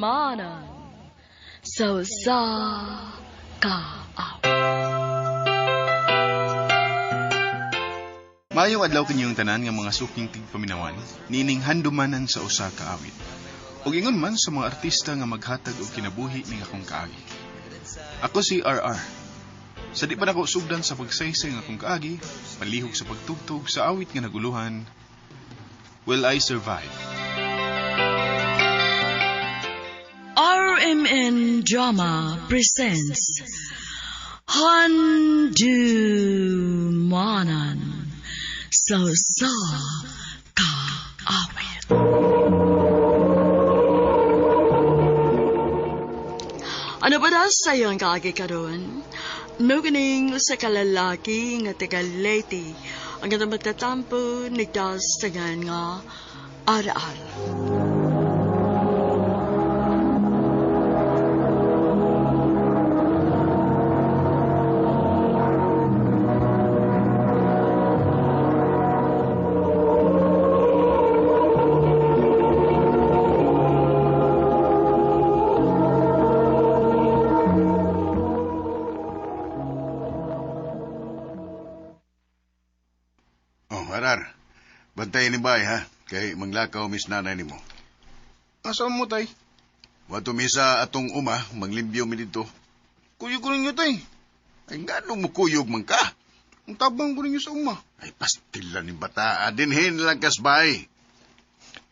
Handumanan sa usa ka awit. Maayong adlaw kinyong tanan nga mga suking tigpaminawan, niining handumanan sa usa ka awit. Ug ingon man sa mga artista nga maghatag og kinabuhi ning akong kaagi. Ako si RR. Sa di pa nako sugdan sa pagsaysay ng akong kaagi, palihog sa pagtugtog sa awit nga naguluhan, Will I Survive? RMN Drama presents Handumanan sa usa ka awit. Ano ba na sa iyong kaagi karon? Mukining sa kalalaki nga taga Leyte ang katong magtatampo nigdas tagan nga RR. Oh, Arar. Bantayan ni bay, ha? Kay manglakaw mis nanay nimo. Asa mo, tay? Wato misa atong uma, manglimbyo mi dito. Kuyog ko ninyo, tay. Ay, nganong mukuyog man ka? Ang tabang ko ninyo sa uma. Ay, pastila ni bata. Dinhin lang kasbay.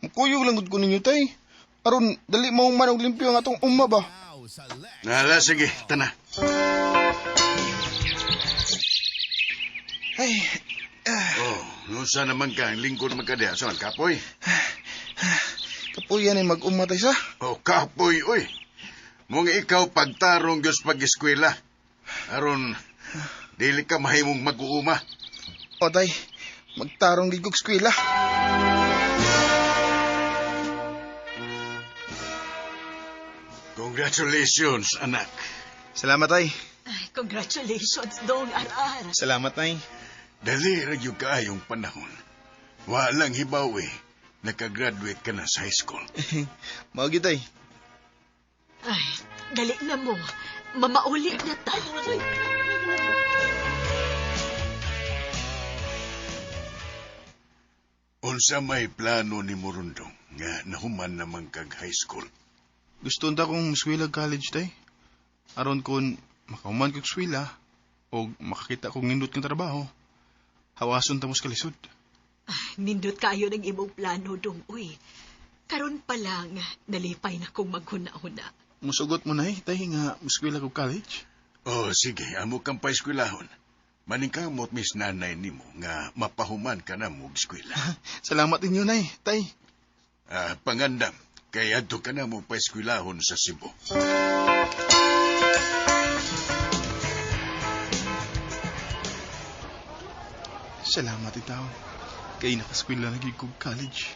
Mukuyog lang gud ko ninyo, tay. Aron, dali mo man og limpyo ang atong uma ba? Nala, sige, tana. Ay, Oh, nunsa naman ka, ang lingkod man ka diha. Saan, kapoy? kapuyan ay mag-uma, tay sa. Oh, kapoy, uy. Mong ikaw pagtarong Diyos pag-eskwela. Aron, dili ka mahimong mag-uuma. O, tay, magtarong gid kog eskwela. Congratulations, anak. Salamat, tay. Ay, congratulations, Dong RR. Salamat, nay. Dali ra gyud kaayong panahon. Walang hibaw eh. Nakagraduate ka na sa high school. Mao gyud, tay. Ay, dali na mo. Mamauli na ta. Unsa may plano ni Murundong nga nahuman naman kag high school? Gusto unta kong eskwela college, tay. Aron kon makahuman kog eskwela o makakita kog nindot nga trabaho, hawason ta mo sa kalisod. Ay, nindot kayo ng imong plano, Dong. Uy, karon pa lang, nalipay na kong maghuna-huna. Musugot mo na eh, tay, nga eskwela kog college. Oh, sige, amo kang paeskwelahon. Maningkamot mis nanay nimo nga mapahuman ka na mo og eskwela. Salamat ninyo, nay, tay. Ah, pangandam, kay adto ka na mo paeskwelahon sa Cebu. Salamat itaw. Kay nakaskwela na gyud kog college.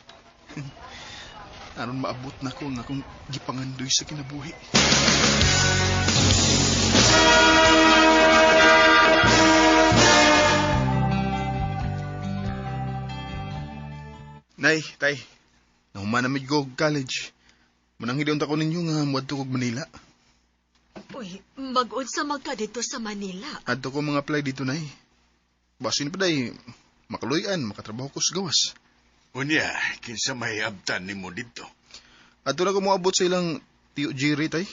Aron maabot na ko ang akong gipangandoy sa kinabuhi. Nay, tay, nahuman na mid ko og college. Mananghid unta ko ninyo nga moadto kog Manila. Uy, mag-unsa man ka dito sa Manila. Adto ko mga apply dito, nay. Basin pa day, makaluyan, makatrabaho ko sa gawas. Unya, kinsa may abtan nimo didto? Adto na ko moabot sa ilang tiyo Jerry, tay.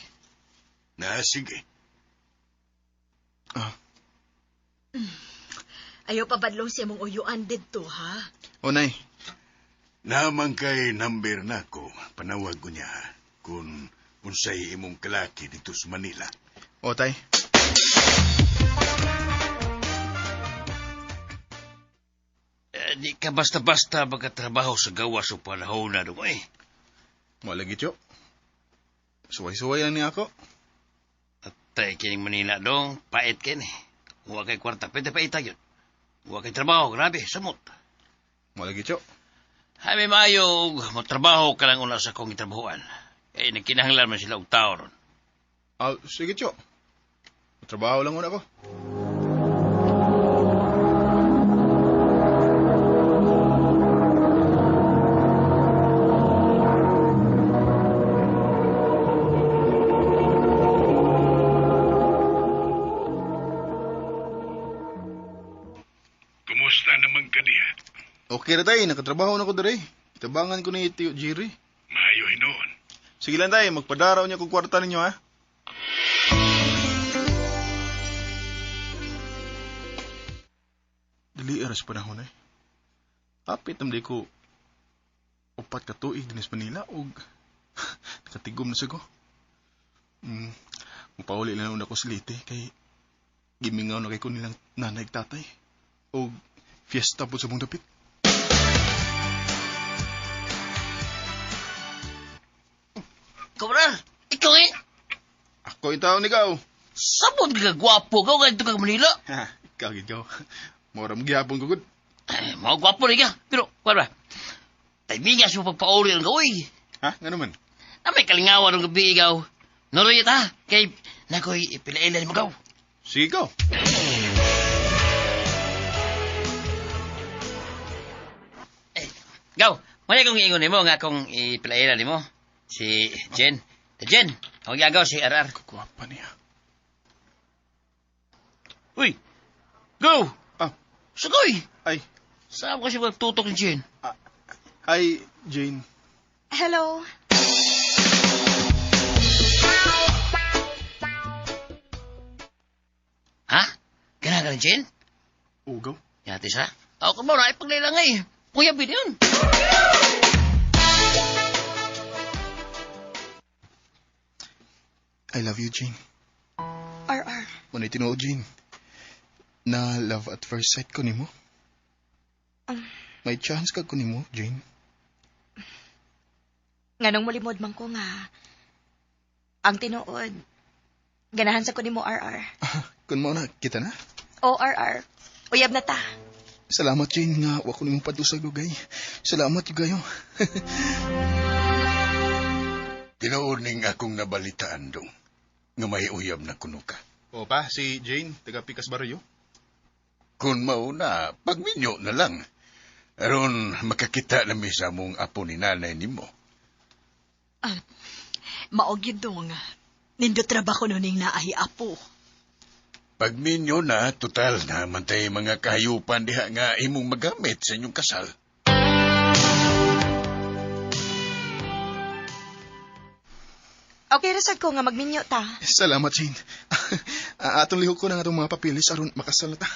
Na, sige. Ah. Ayaw pabadlong sa imong uyuan didto, ha? O, nay. Naman kay number nako, panawag ko niya kung unsay imong kalaki dito sa Manila. O, tay. Eh, di ka basta-basta magkatrabaho sa gawas o panahon na doon, eh. Wala gityo. Suway-suway lang niya ako. Atay, kining Manila dong, pait kini. Wa kay kwarta, pwede paita yun. Wa kay trabaho, grabe, samot. Wala gityo. Ay, may maayo, matrabaho ka lang una sa kong itrabahoan. Eh, nagkinahanglan man sila og tao ron. Ah, sige, Tio. Trabaho lang una ko. Okay ra tay, nakatrabaho na ko dere. Tabangan ko ni Tio Jerry. Maayo hinuon. Sige lang tay, magpadaraw niya kong kwarta ninyo ha. Dili aras panahon eh. Kapit naman di ko 4 ka tuig din sa Manila og nakatigom na sa ko. Mupauli lang una ko sa Leyte kay gimingaw na kay ko nilang nanay ug tatay og fiesta po sa mong dapit. Kabral, ikaw eh. Ako yung tao ni Gaw. Sabot ka gwapo ka, ganito ka Manila. Ha, ikaw gid Gaw. Mora mo gihapon ko gud. Ay, mga gwapo rin ka. Pero, kuwan ba? Taymingas mo pagpauli ang gawin. Ha, nga naman? Na may kalingawan ng gabi ikaw. Nuroy ta, kay nakoy ipilailan mo gaw. Sige Gaw. Eh, gaw, may akong iingon nimo nga akong ipilailan nimo. Si Jen. Si Jen, ako gagaw si RR. Kagwapa niya. Uy, go! Ah. Sugoy! Ay, Saan kasi magtutok ni Jen? hi Jane. Hello. Ha? Gana ka ni Jen? Ugaw. Yati sa? Ako mo na ipaglilangay. Kuya bin yun. I love you, Jane. RR. Muna tinuod, Jane. Na love at first sight ko nimo. May chance ka ko nimo, Jane. Nganong mulimod man ko nga. Ang tinuod. Ganahan sa ko nimo, RR. Kun mo na, kita na. O, RR. Uyab na ta. Salamat, Jane, nga wa ko nimo padusag dugay. Salamat kayo. Tinuod ning akong nabalitaan dong nga may uyab na kuno ka. O pa, si Jane, taga Pikas Barrio. Kung mauna, pagminyo na lang. Aron makakita na mi sa mong apo ni nanay nimo. Maog yun dong. Nindot trabaho no ning naahi apo. Pagminyo na, total na mantay mga kahayupan diha nga imong magamit sa inyong kasal. Okay, rasad ko nga magminyo ta. Salamat, Jane. Atong lihok ko na nga itong mga papilis aron makasal na ta.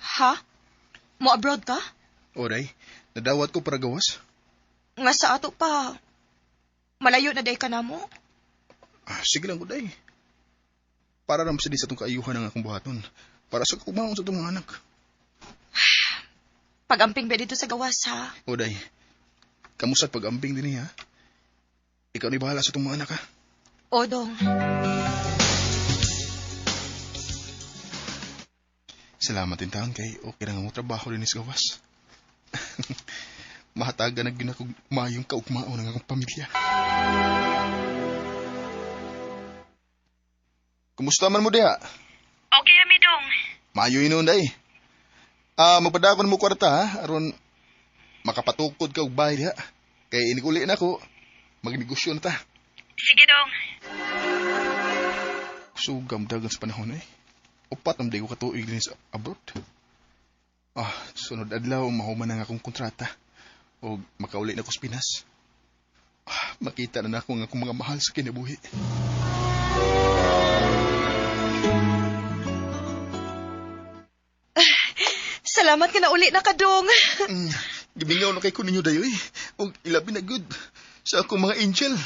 Ha? Mo abroad ka? Oray, nadawat ko para gawas. Nga sa ato pa. Malayo na day ka na mo. Ah, sige lang, guday. Para ram sa di sa itong kaayuhan ang akong buhaton. Para sa kumaon sa itong mga anak. Pag-amping ba dito sa gawas, ha? Oday, kamusat pag-amping din niya. Ikaw ni bahala sa itong mga anak, ha? O, dong. Salamat din taon kay okay na nga mo trabaho din sa gawas. Mahatagan na gyud ako maayong kaugmaon ng akong pamilya. Kumusta man mo diha? Okay rami, dong. Maayo inon day. Magpadakon mo kwarta ha, aron makapatukod ka og bahay diha. Kay iniguli na ko, magnegosyo na ta. Sige, dong. Sugam dagan sa panahon eh. Upat ang di ko katuig din sa abroad. Sunod adlaw mahuman na nga akong kontrata. O makauli na ko sa Pinas. Makita na nako ang akong mga mahal sa kinabuhi. Salamat ka na uli na kadong. Gimingaw na kay ko ninyo dayo eh. Og ilabi na good sa akong mga angel.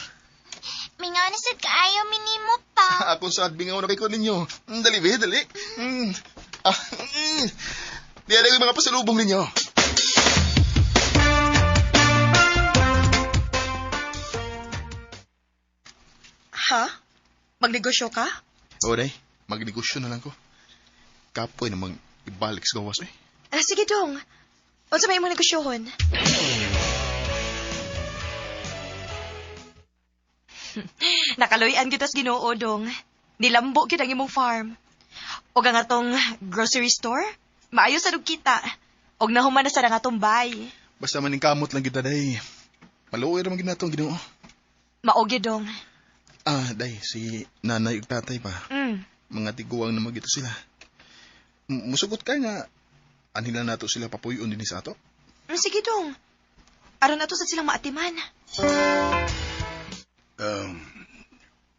Mingaw na sad kaayo minimo pa. Ako sa bingaw na kay ko ninyo. Dali be, dali. Diyan na yung mga pasalubong ninyo. Ha? Magnegosyo ka? Oray, magnegosyo na lang ko. Kapoy namang ibalik sa gawas eh. Sige, dong. Unsa may imong negosyohon? Nakaloy-an kita sa Ginoo, dong. Nilambo gyud ang imong farm. Og ang atong grocery store, maayo sa kita. Og nahuman na sa nga atong bay. Basta maning kamot lang kita, day. Maluoy ra man gyud nato ang Ginoo. Mao gyud dong. Ah, day, si nanay ug tatay pa. Mga tiguang na magito sila. Musugot ka nga, anhila nato sila papuyon din sa ato? Sige dong. Aron nato sad silang maatiman.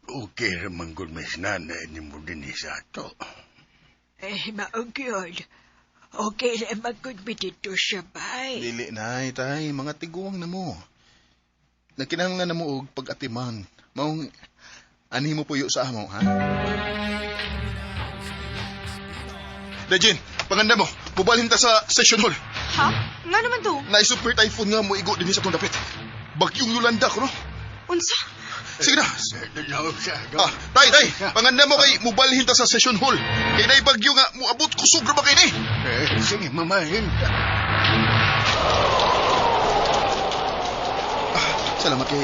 Okay raman gud may nanay ni mo din sa ato. Eh, maog yun. Okay raman gud mi dito sa bay. Dili, nay, tay, mga tiguang na mo. Nagkinahanglan na mo og pag-atiman. Maong anhi mo puyo sa amo, ha? Dajin, panganda mo, mubalhin ta sa session hall. Ha? Nga naman to? Na super typhoon nga mo igo din sa atong dapit. Bagyong Yolanda ko, no? Unsa? Sige na. Ah, tay, tay, panganda mo kay mubalhin ta sa session hall. Kay nay bagyo nga muabot kusog ra ba kay ni? Eh, sige, mamahin ta. Ah, salamat kay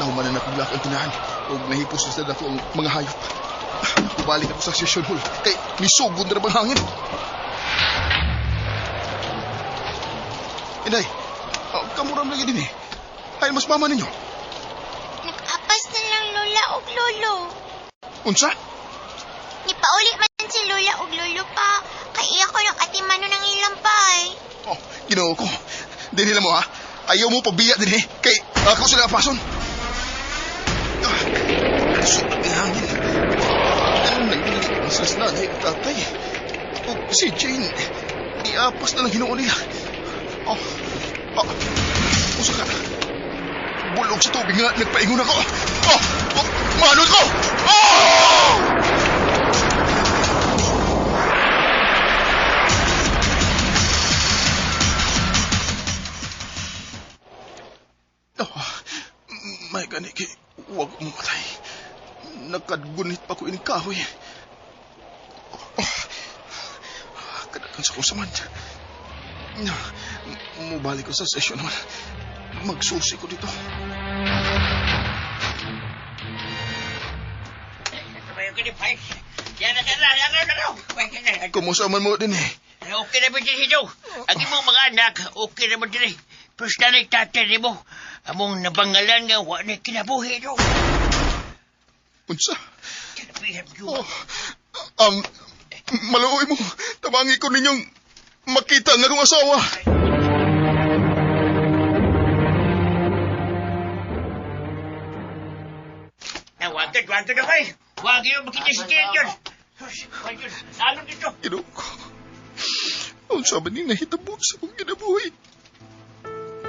nahumanan na kong ang tinahan ug nahipos na sad ako ang mga hayop. Ah, mubalik ako sa session hall kay nisugod na bang hangin. Inday, oh, kamuram lagi din eh. Ay, mas mama ninyo. Nag-apas na lang lola og lolo. Unsa? Nipauli man si lola og lolo pa. Kay iya ko ng atimano ng ilang pay. Oh, Ginoo ko. Dinhi lang mo ha. Ayaw mo pagbiya din eh. Kay ako sila apason. Ah, kusog ang hangin. Ano nang sila sa nanay at tatay? O si Jane, iapas na lang hinuon nila. Oh, oh, usa ka. Bulog sa tubig nga, nagpaingon ako. Oh, oh, manod ko! Oh! Oh, may ganiki, wag mo matay. Nakadgunit pa ko ining kahoy. Oh, kadagan sa kusaman. Mubalik ko sa session naman. Magsusi ko dito. Kumusta man mo din eh? Okay na ba din ito? Ang imong mga anak, okay na ba din eh? Pero nanay tatay ni mo, among nabangalan nga wa na kinabuhi ito. Unsa? Oh, maluoy mo. Tabangi ko ninyong makita ang akong asawa. Wagad na kayo. Wag yung makita si Jane. Ano dito? Ginoo ko. Ang sabi ni nahitabo sa akong kinabuhi.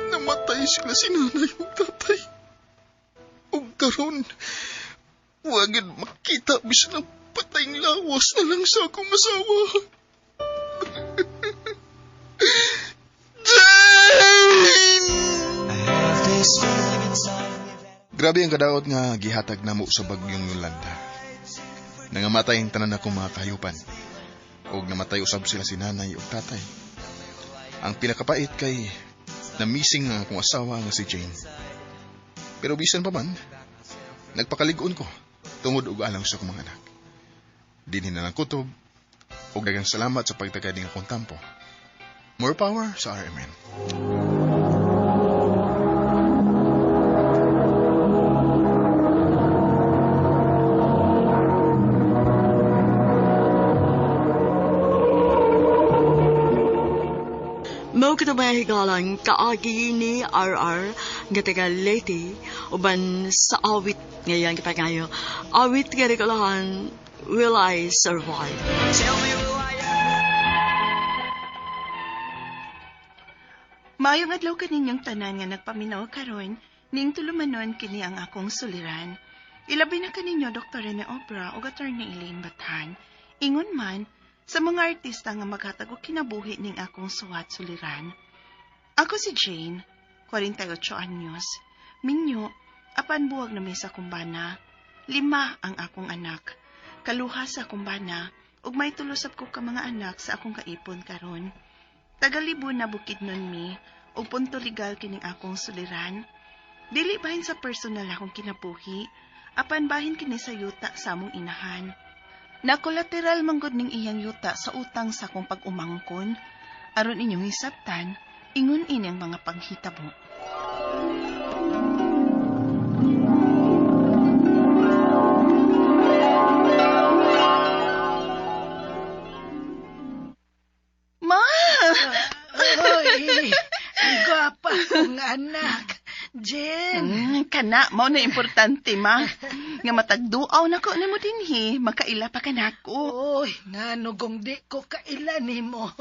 Namatay sila si nanay ug tatay. Ug karon, wagid makita bisan ang patayng lawas na lang sa akong asawa. Jane! Grabe ang kadaot nga gihatag namo sa bagyong Yolanda. Nangamatay ang tanan akong mga kahayupan. Og namatay usab sila si nanay ug tatay. Ang pinakapait kay namising ang akong asawa nga si Jane. Pero bisan pa man, nagpakalig-on ko tungod og alang sa akong mga anak. Dinhi na lang kutob ug daghang salamat sa pagtagad ning akong tampo. More power sa RMN. Mao kita may higalang kaagi ni RR nga taga Leyte uban sa awit ngayon kita ngayo. Awit nga rekolahan, Will I Survive? Maayong adlaw kaninyong tanan nga nagpaminaw karon, ning tulumanon kini ang akong suliran. Ilabi na kaninyo Dr. Rene Obra ug Attorney Elaine Bathan. Ingon man sa mga artista nga maghatag og kinabuhi ning akong suwat suliran. Ako si Jane, 48 anyos. Minyo, apan buwag na mi sa kumbana. 5 ang akong anak. Kaluha sa kumbana, ug may tulo sab ko ka mga anak sa akong kaipon karon. Tagalibo na Bukidnon mi, ug punto legal kining akong suliran. Dili bahin sa personal akong kinabuhi, apan bahin kini sa yuta sa among inahan. Nakolateral manggod ning iyang yuta sa utang sa akong pag-umangkon. Aron inyong hisabtan, ingon ini ang mga panghitabo. Ma! Oy, ang gwapa kong anak. Jen. Kana, mao na importante, ma. Nga matagduaw na ko nimo dinhi, makaila pa ka nako. Oy, ngano kung di ko kaila nimo.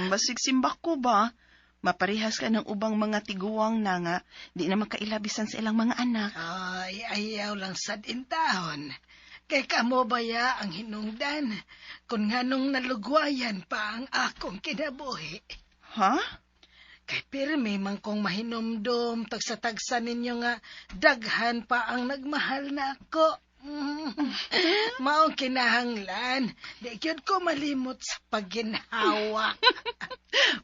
Basig simbak ko ba? Maparehas ka ng ubang mga tiguang na nga, di na makaila bisan sa ilang mga anak. Ay, ayaw lang sad intahon. Kay kamo baya ang hinungdan, kung nganong nalugwayan pa ang akong kinabuhi. Ha? Kay pirmi man kong mahinumdum, tagsa-tagsa ninyo nga daghan pa ang nagmahal na ako. Maong kinahanglan, di gyud ko malimot sa pagginhawa.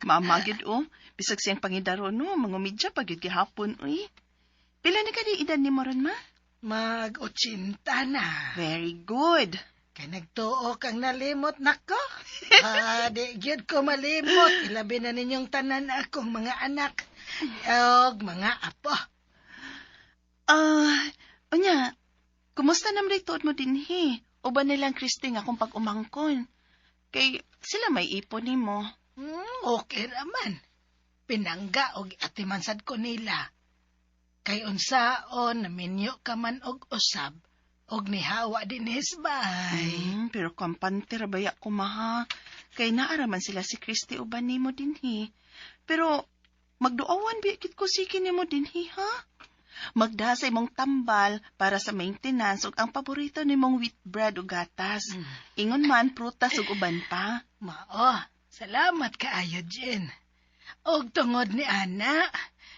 Mama gyud oh, bisag siyang pangidaron no, mangumidya pa gyud gihapon uy. Pila na ka di edad nimo ron, ma? Mag-80 na. Very good. Kay nagtuo kang nalimot nako. Di gyud ko malimot. Ilabi na ninyong tanan akong mga anak og mga apo. Unya, kumusta naman tuod mo dinhi? Uban nilang Kristi nga akong pag-umangkon. Kay sila may ipon nimo. Okay raman. Pinangga og atiman sad ko nila. Kay unsaon naminyo ka man og usab og nihawa dinhis bay. Pero kampante ra baya ko maha. Kay naara man sila si Kristi uban nimo dinhi. Pero magduawan biya kit ko sige nimo dinhi ha? Magda sa imong tambal para sa maintenance ug ang paborito nimong wheat bread ug gatas. Ingon man prutas ug uban pa. Mao, salamat kaayo Jen. Og tungod ni ana,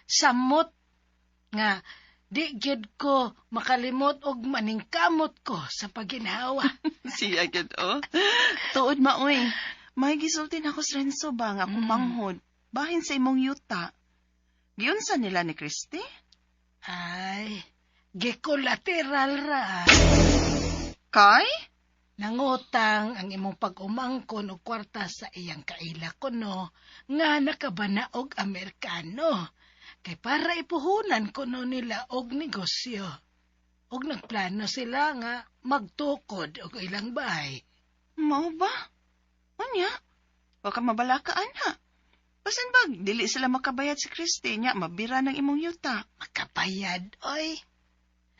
samot nga di gyud ko makalimot og maningkamot ko sa paginhawa. Siya gyud oh. Tuod maoy. May gisulti na ako sa Renzo ba nga akong manghod bahin sa imong yuta. Giunsa nila ni Kristi? Ay, gikolateral ra. Kay? Nangutang ang imong pag-umangkon og kwarta sa iyang kaila kuno nga nakabana og Amerikano. Kay para ipuhunan kuno nila og negosyo. Og nagplano sila nga magtukod og ilang bahay. Mao ba? Unya? Wa ka mabalaka, ana. Basan ba, dili sila makabayad si Kristi nya, mabira ng imong yuta. Makabayad, oy.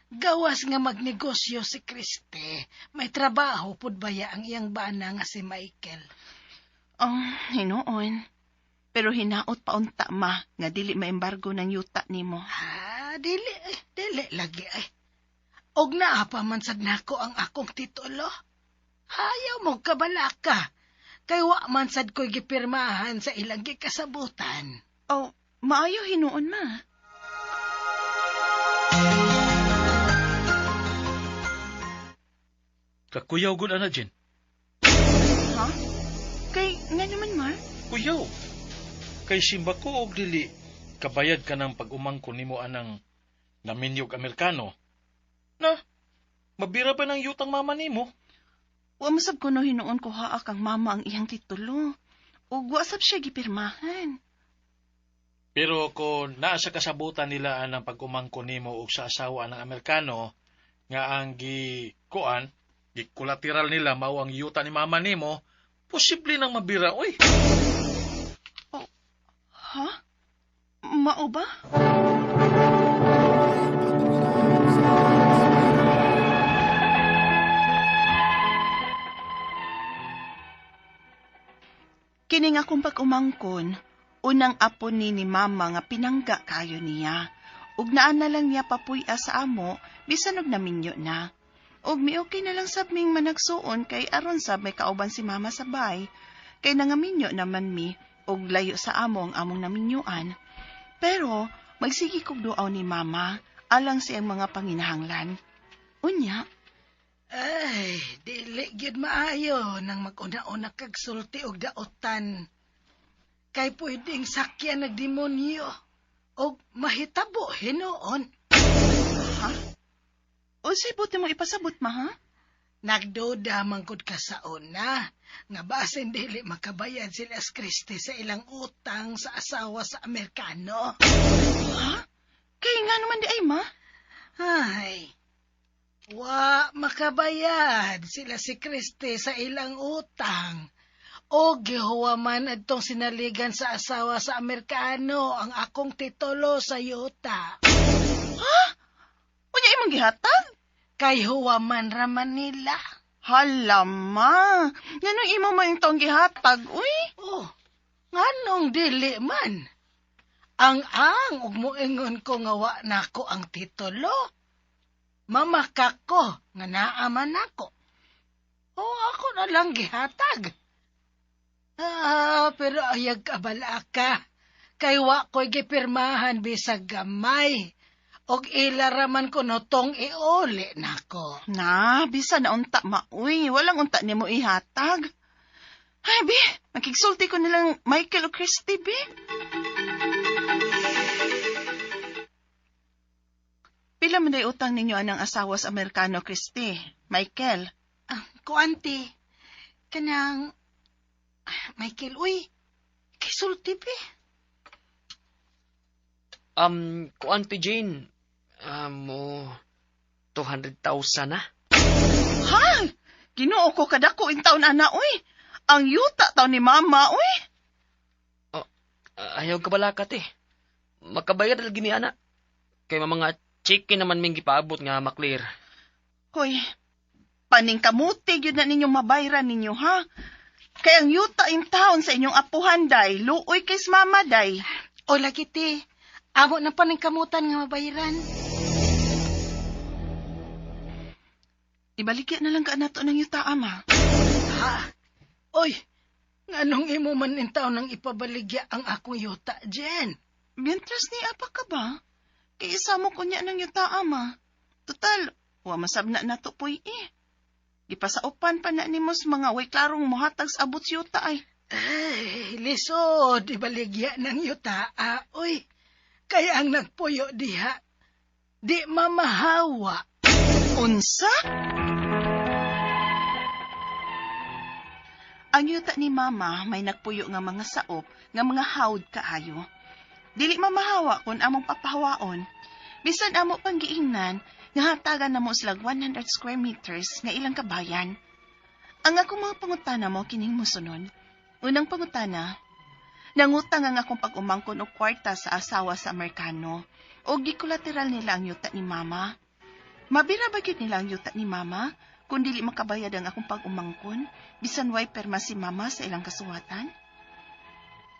Gawas nga magnegosyo si Kriste, may trabaho pud baya ang iyang bana nga si Michael. Oh, hinuon. Pero hinaot pa unta, ma, nga dili maembargo ng yuta nimo. Ah, dili, dili lagi ay. Og naa pa man sad nako ang akong titulo. Ayaw mo kabalaka. Kay wa man sad ko'y gipirmahan sa ilang gikasabutan. Oh, maayo hinuon, ma. Kakuyaw gud ana, Jen. Ha? Kay nga naman, Mar? Kuyaw. Kay simba ko og dili kabayad ka ng pag-umangko nimo anang naminyog Amerikano. Na, mabira pa ng yutang mama nimo. Wa masab kuno hinuon ko haak ang mama ang iyang titulo. Ug wa sab siya gipirmahan. Pero kung naa sa kasabutan nila anang pag-umangko nimo og sa asawa ng Amerikano nga ang gikuan, gikulateral nila mao ang yuta ni mama nimo, posible nang mabira oy. Oh, ha? Mao ba? Kini nga akong pag-umangkon, unang apo ni mama nga pinangga kayo niya. Ug naa na lang niya papuy-a sa amo, bisan og naminyo na. Ug mi-okay na lang sab ming managsuon kay aron sab may kauban si mama sa bay. Kay nangaminyo naman mi, ug layo sa amo ang among naminyuan. Pero magsige kog duaw ni mama, alang siyang mga panginahanglan. Unya. Ay, dili gyud maayo nang mag-una-una kag sulti og daotan. Kay pwedeng sakyan nag demonyo og mahitabo hinuon. Ha? Unsay buti mo ipasabot, ma, ha? Nagduda man gud ka sa una nga basin dili makabayad sila si Christy sa ilang utang sa asawa sa Amerikano. Ha? Kay nga naman di ay, ma? Ay, wa makabayad sila si Christy sa ilang utang. O gihuwa man adtong sinaligan sa asawa sa Amerikano ang akong titulo sa yuta. Ha? Unya imong gihatag? Kay huwa man ra Manila. Hala, ma. Nganong imo man tong gihatag, uy? Oh, nganong dili man? Ang ug moingon ko nga wa nako ang titulo. Mamakak ko nga naa man nako. O ako na lang gihatag. Ah, pero ayag kabala ka. Kay wa ko'y gipirmahan bisag gamay. Og ila raman ko no tong iuli nako. Na, bisa na unta ma, uy. Walang unta nimo ihatag. Ay, bi, makigsulti ko nilang Michael o Christy, bi. Pila man day utang ninyo anang asawa sa Amerikano, Christy? Michael? Ah, kuanti, kanang Michael, uy, kay sulti, bi. Kuanti Jane, mo 200,000 na. Ha? Ginoo ko kadako in taon ana, uy. Ang yuta taon ni mama, uy. Oh, ayaw ka balakat eh. Makabayad lagi ni ana. Kay mga chicken naman ming gipaabot nga maklear. Hoy, paningkamuti gyud na ninyong mabayran ninyo, ha? Kay ang yuta in town sa inyong apuhan, day. Luoy kay mama, day. O lagi, ti. Amo na paningkamutan nga mabayran. Ibaligya na lang ka nato ng yuta, ama. Ha? Oy, nganong imo man in taon nang ipabaligya ang akong yuta, Jen? Mientras ni apa ka ba? Kay isa mo kunya ng yuta, ama. Total, wa masab na nato poy eh. Gipasaupan pa na nimo sa mga way klarong mohatag sa abot yuta ay. Ay, lisod, ibaligya ng yuta, ah, uy. Kaya ang nagpuyo diha, di mamahawa. Unsa? Ang yuta ni mama may nagpuyo nga mga saop nga mga hawd kaayo. Dili mamahawa kun among papahawaon. Bisan amo pang giingnan, nga hatagan namo sila 100 square meters nga ilang kabayan. Ang akong mga pangutana mo kining mosunod. Unang pangutana, nangutang ang akong pag-umangkon og kwarta sa asawa sa Amerikano o gikolateral nila ang yuta ni mama. Mabira ba gyud nila ang yuta ni mama kung dili makabayad ang akong pag-umangkon bisan way perma si mama sa ilang kasuwatan?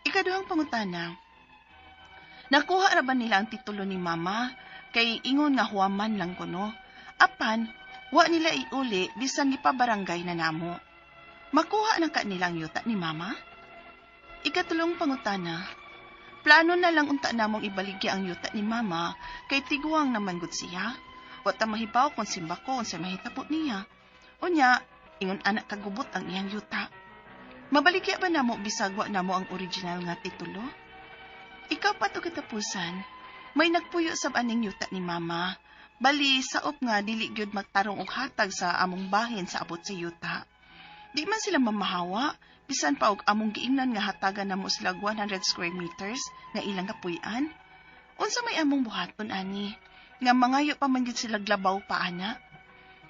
Ikaduhang pangutana, nakuha ra ba nila ang titulo ni mama kay ingon nga huwaman lang kuno? Apan, wa nila iuli bisan gipabarangay na namo. Makuha na ka nila ang yuta ni mama? Ikatulong pangutana, plano na lang unta namong ibaligya ang yuta ni mama kay tiguang naman gud siya. Wa ta mahibaw kung simba ko unsa mahitabo niya. Unya, ingon anak kagubot ang iyang yuta. Mabaligya ba namo bisag wa namo ang original nga titulo? Ikaw pa to katapusan, may nagpuyo sab aning yuta ni mama. Bali, saop nga dili gyud magtarong og hatag sa among bahin sa abot sa yuta. Di man sila mamahawa, bisan pa og among giingnan nga hatagan namo sila 100 square meters nga ilang kapuy-an. Unsa may among buhaton ani? Nga mangayo pa man gyud sila glabaw pa ana.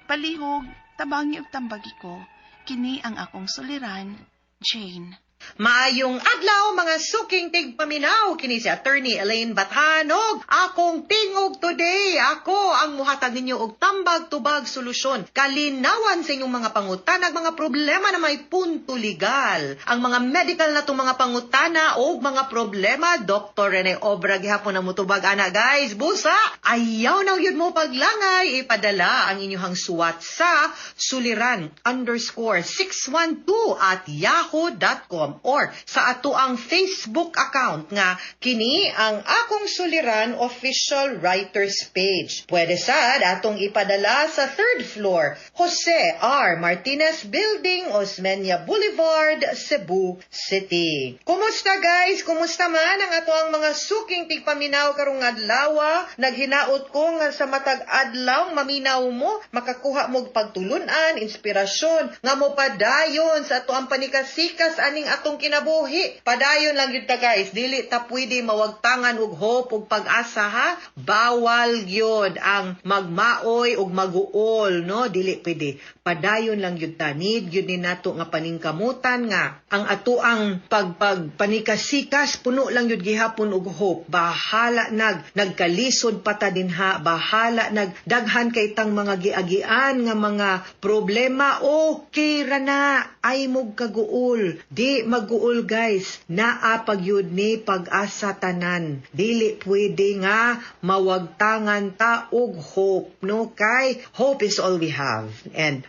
Palihog, tabangi og tambagi ko. Kini ang akong suliran, Jane. Maayong adlaw mga suking tigpaminaw, kini si Attorney Elaine Bathanog. Akong tingog today, ako ang muhatag ninyo og tambag-tubag solusyon, kalinawan sa inyong mga pangutana, mga problema na may punto legal. Ang mga medical na itong mga pangutana o mga problema, Dr. Rene Obra gihapon na mutubag ana guys. Busa, ayaw na yun mo paglangay, ipadala ang inyong suwat sa suliran_612@yahoo.com. gmail.com or sa ato ang Facebook account nga kini ang Akong Suliran official writers page. Pwede sad atong ipadala sa third floor, Jose R. Martinez Building, Osmeña Boulevard, Cebu City. Kumusta, guys? Kumusta man ang ato ang mga suking tigpaminaw karong adlaw? Naghinaot ko nga sa matag adlaw maminaw mo, makakuha mo og pagtulunan, inspirasyon nga mo padayon sa ato ang panikasikas aning atong kinabuhi. Padayon lang gyud ta, guys, dili ta pwede mawagtangan og hope ug pag-asa, ha. Bawal gyud ang magmaoy ug maguol, no? Dili pwede. Padayon lang gyud ta. Need gyud ni nato nga paningkamutan nga ang ato ang pagpag panikasikas puno lang gyud gihapon og hope. Bahala nagkalisod pa ta dinha, bahala nag daghan kay tang mga giagian nga mga problema, okay ra na. Ay mog kaguol. Di maguol, guys. Naa pagyud ni pag-asa tanan. Dili pwede nga mawagtangan ta og hope, no? Kay hope is all we have. And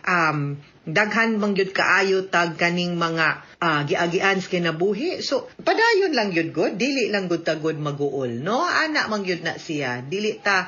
daghan man gyud kaayo tag kaning mga giagian sa kinabuhi. So padayon lang gyud gud, dili lang gud ta gud maguol, no? Ana man gyud na siya. Dili ta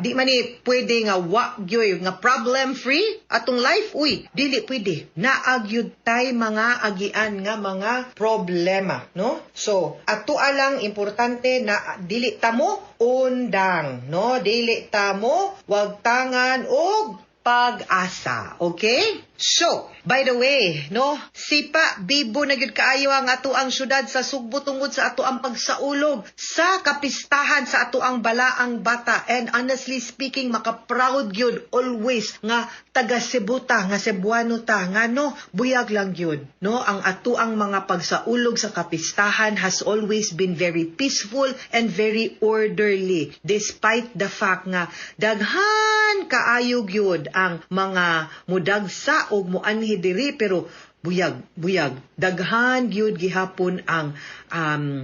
di man ni pwede nga wa gyud nga problem free atong life, uy. Dili pwede. Naa gyud tay mga agian nga mga problema, no? So ato lang importante na dili ta mo undang, no? Dili ta mo wagtangan og pag-asa. Okay? So, by the way, no, sipa, bibo na gyud kaayo ang ato ang syudad sa Sugbo tungod sa ato ang pagsaulog sa kapistahan sa ato ang balaang bata. And honestly speaking, maka-proud gyud always nga taga Cebu ta, nga Cebuano ta, nga no, buyag lang gyud, no, ang ato ang mga pagsaulog sa kapistahan has always been very peaceful and very orderly despite the fact nga daghan kaayo gyud ang mga mudagsa og muanhi diri, pero buyag buyag, daghan gyud gihapon ang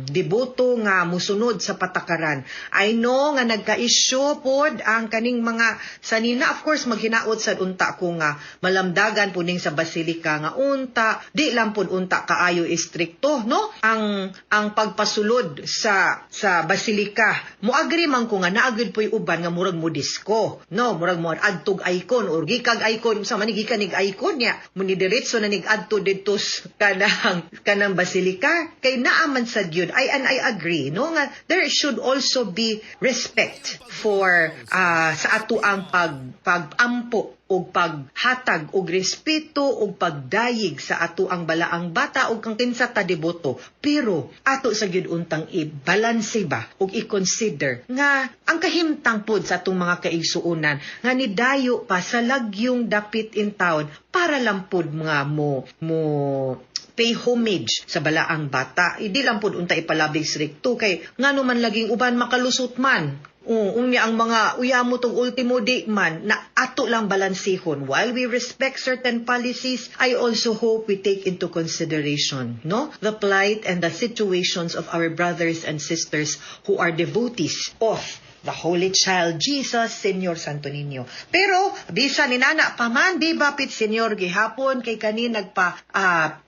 deboto nga musunod sa patakaran. I know nga nagka-issue pod ang kaning mga sanina. Of course, maghinaot sad unta ko nga malamdagan po ning sa basilika nga unta di lang pod unta kaayo istrikto, no, ang pagpasulod sa basilika. Mo agree man ko nga naa gyud po'y uban nga murag mo disco, no, murag mo adtog icon or gikag icon sa man, gikan nig icon niya mo ni diretso na nig adto didto kanang basilika, kay naa man sad gyud. I and I agree, no, nga there should also be respect for sa ato ang pag-ampo og paghatag og respeto og pagdayig sa ato ang balaang bata og kang kinsa ta deboto, pero ato sa gyud untang i-balanse ba og i-consider nga ang kahimtang pod sa atong mga kaigsuonan nga nidayo pa sa lagyong dapit in town para lang pod mga mo pay homage sa balaang bata. Hindi lang pod unta ipalabig strikto kay ngano man laging uban makalusot man. Unya ang mga uyamo tong ultimo di man na ato lang balansihon. While we respect certain policies, I also hope we take into consideration, no, the plight and the situations of our brothers and sisters who are devotees of the Holy Child Jesus, Señor Santo Niño. Pero bisan inana pa man, di ba, pit Señor gihapon kay kani nagpa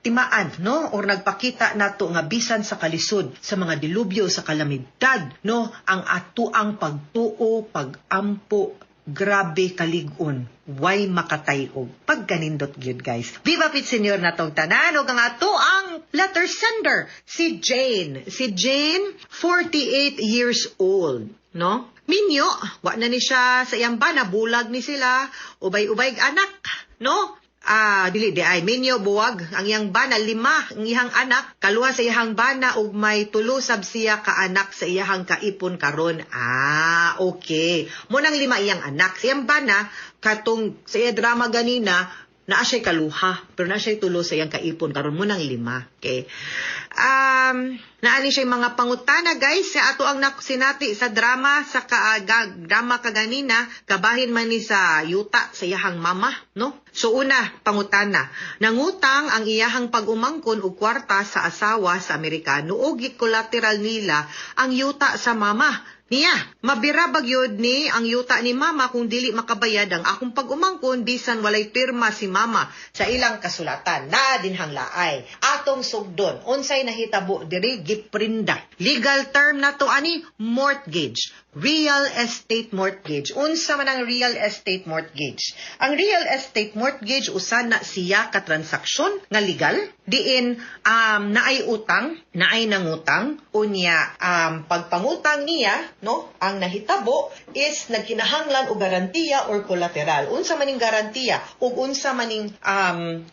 timaan, no, or nagpakita nato nga bisan sa kalisod, sa mga dilubyo, sa kalamidad, no, ang ato ang pagtuo, pagampo, grabe kalig-on, way makatayog pagkanindot gyud, guys. Viva Pit Señor natong tanan. Ug ang ato ang letter sender, si Jane. Si Jane, 48 years old, no? Minyo, wa na ni siya sa iyang bana, bulag ni sila, ubay-ubay anak, no? Ah, dili di ay minyo, buwag ang iyang bana, lima ang iyang anak, kaluha sa iyang bana ug may tulo sab siya ka anak sa iyang kaipon karon. Ah, okay. Mo nang lima iyang anak. Sa iyang bana katong sa iya drama ganina, naa siya'y kaluha, pero naa siya'y tulo sa iyang kaipon karon, mo nang lima. Okay. Naa ni siya mga pangutana, guys, sa ato ang sinati sa drama sa drama kaganina, kabahin man ni sa yuta sa iyahang mama, no? So una, pangutana. Nangutang ang iyahang pag-umangkon og kwarta sa asawa sa Amerikano ug gikolateral nila ang yuta sa mama. Niya, mabira bagyod ni ang yuta ni mama kung dili makabayad ang akong pag-umangkon bisan walay pirma si mama sa ilang kasulatan. Na dinhang laay. Atong sugdon, unsay nahitabo diri, giprinda. Legal term na to ani, mortgage. Real estate mortgage. Unsa man ang real estate mortgage? Ang real estate mortgage, usa na siya ka transaksyon nga legal diin naay utang, naay nangutang, unya pagpangutang niya, no, ang nahitabo is nagkinahanglan og garantiya or collateral. Unsa maning garantiya ug unsa maning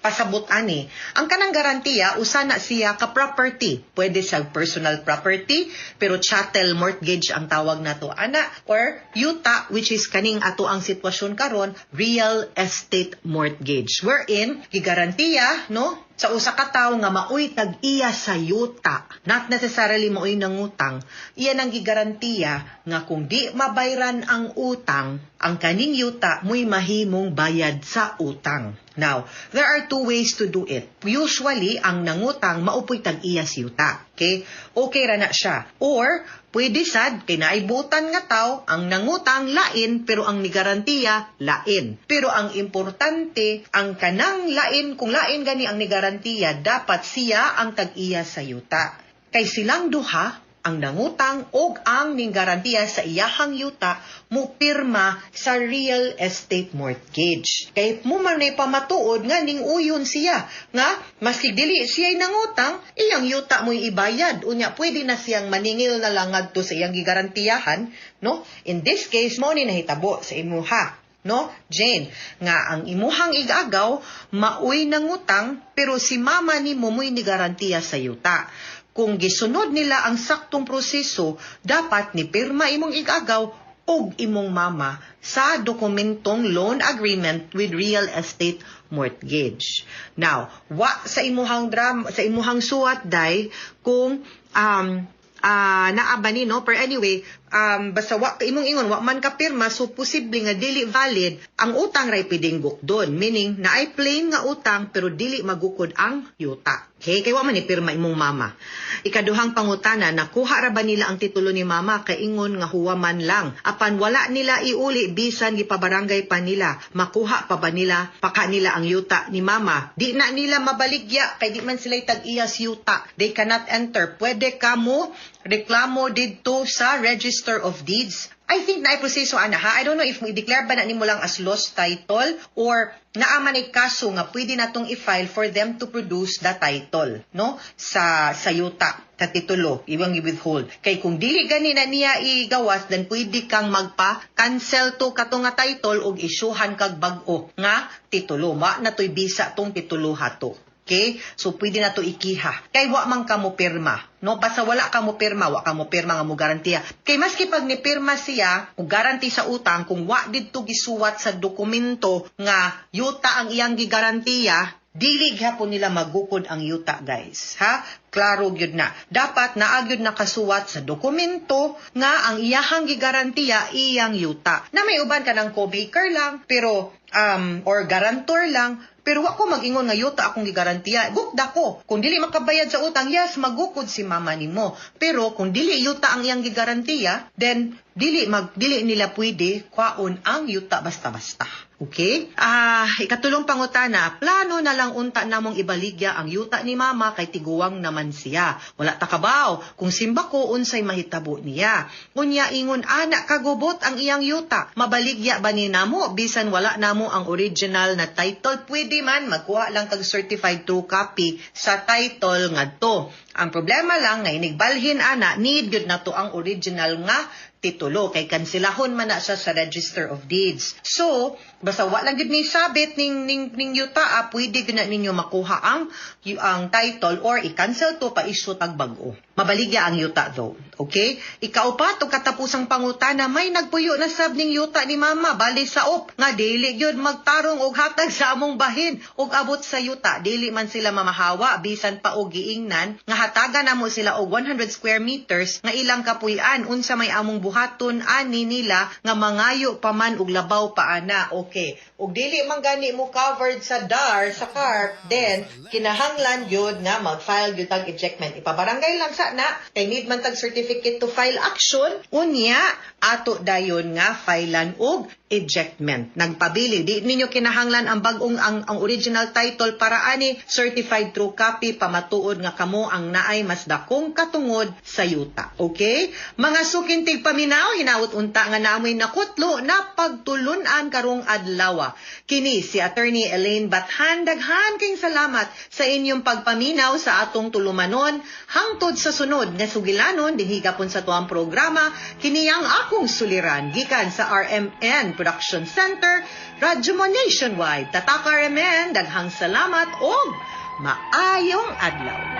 pasabot ani? Ang kanang garantiya, usa na siya ka property. Pwede sa personal property, pero chattel mortgage ang tawag nato ana, or yuta, which is kaning ato ang sitwasyon karon, real estate mortgage, wherein gigarantiya, no, sa usa ka tawo nga maoy tag-iya sa yuta, not necessarily maoy nangutang, iyan ang gigarantiya nga kung di mabayran ang utang, ang kaning yuta mo'y mahimong bayad sa utang. Now, there are two ways to do it. Usually, ang nangutang mao poy tag-iya sa yuta. Okay? Okay ra na siya. Or, pwede sad, kay naibutan nga tao, ang nangutang lain, pero ang nigarantiya lain. Pero ang importante, ang kanang lain, kung lain gani ang nigarantiya, dapat siya ang tag-iya sa yuta. Kay silang duha, ang nangutang og ang ninggarantiya sa iyahang yuta, mo pirma sa real estate mortgage. Kay mo man nay pamatuod nga ning uyon siya nga maski dili siya nangutang, iyang yuta mo'y ibayad. Unya pwede na siyang maningil na lang ngadto sa iyang gigarantiyahan, no? In this case, mao ni nahitabo sa imuha, no, Jane, nga ang imuhang igagaw maoy nangutang, pero si mama nimo mo'y nigarantiya sa yuta. Kung gisunod nila ang saktong proseso, dapat ni pirma imong igagaw og imong mama sa dokumentong loan agreement with real estate mortgage. Now, wa sa imuhang drama, sa imuhang suwat day kung naa ba ni, no? Pero anyway, basta wa imong ingon wa man ka pirma, so posible nga dili valid ang utang, ray pwedeng gukdon, meaning naay plain nga utang pero dili magukod ang yuta. Okay, kay wa man ni pirma imong mama. Ikaduhang pangutana, nakuha ra ba nila ang titulo ni mama kay ingon nga huwaman lang apan wala nila iuli bisan gipabarangay pa nila? Makuha pa ba nila pa nila ang yuta ni mama? Di na nila mabaligya kay di man sila tag-iyas yuta. They cannot enter. Pwede ka mo reklamo didto sa Register of Deeds. I think na proseso ana, ha. I don't know if i-declare ba na nimo lang as lost title or naa man ay kaso nga pwede natong i-file for them to produce the title, no, sa yuta, sa titulo iwang i-withhold. Kay kung dili gani na niya igawas, then pwede kang magpa-cancel to kato nga title ug isyuhan kag bag-o nga titulo. Ma na to'y bisa tong titulo hato. Okay? So, pwede na to ikiha. Kay wa man ka mo pirma. No? Basta wala ka mo pirma, wa ka mo pirma nga mo garantiya. Kay maski pag ni pirma siya, o garanti sa utang, kung wa didto gisuwat sa dokumento nga yuta ang iyang gigarantiya, dili gyapon nila magukod ang yuta, guys. Ha? Klaro gyud na. Dapat naa gyud nakasuwat sa dokumento nga ang iyahang gigarantiya iyang yuta. Na may uban ka ng co-backer lang, pero or guarantor lang, pero wa ko mag-ingon nga yuta akong gigarantiya. Gukda ko. Kung dili makabayad sa utang, yes, magukod si mama nimo. Pero kung dili yuta ang iyang gigarantiya, then dili nila pwede kwaon ang yuta basta-basta. Okay? Ikatulong pangutana, plano na lang unta namong ibaligya ang yuta ni mama kay tiguwang naman siya. Wala ta kabaw kung simba ko unsay mahitabo niya. Unya ingon ana kagubot ang iyang yuta. Mabaligya ba ni namo bisan wala namo ang original na title? Pwede man magkuha lang kag certified true copy sa title ngadto. Ang problema lang nga inigbalhin ana, need gyud nato ang original nga titulo kay kansilahon man na siya sa Register of Deeds. So, basta wa lang gyud ni sabit ning yuta, pwede gyud na ninyo makuha ang title or i-cancel to pa issue tag bag-o. Mabaligya ang yuta though. Okay? Ikaupat ug katapusang pangutana, may nagpuyo na sab ning yuta ni mama bali saop nga dili gyud magtarong og hatag sa among bahin og abot sa yuta. Dili man sila mamahawa bisan pa og giingnan nga hatagan namo sila og 100 square meters nga ilang kapuy-an. Unsa may among buhaton? buhaton ani nila nga mangayo pa man og labaw pa ana. Okay. Ug dili man gani mo covered sa DAR, sa CARP, then kinahanglan gyud nga mag-file gyud tag ejectment. Ipabarangay lang sa na kay need man tag certificate to file action, unya ato dayon nga filean og ejectment. Nagpabili di ninyo kinahanglan ang bag-ong ang original title para ani, certified true copy, pamatuod nga kamo ang naay mas dakong katungod sa yuta. Okay? Mga suking tigpaminaw, hinaut unta nga naamoy nakutlo na pagtulunan karong adlaw. Kini si Attorney Elaine Bathan, daghan kayong salamat sa inyong pagpaminaw sa atong tulumanon hangtod sa sunod nga sugilanon dinhi gapon sa tuang programa, kini ang Akong Suliran, gikan sa RMN Production Center, Radyo Mo Nationwide. Tatak RMN, daghang salamat og maayong adlaw.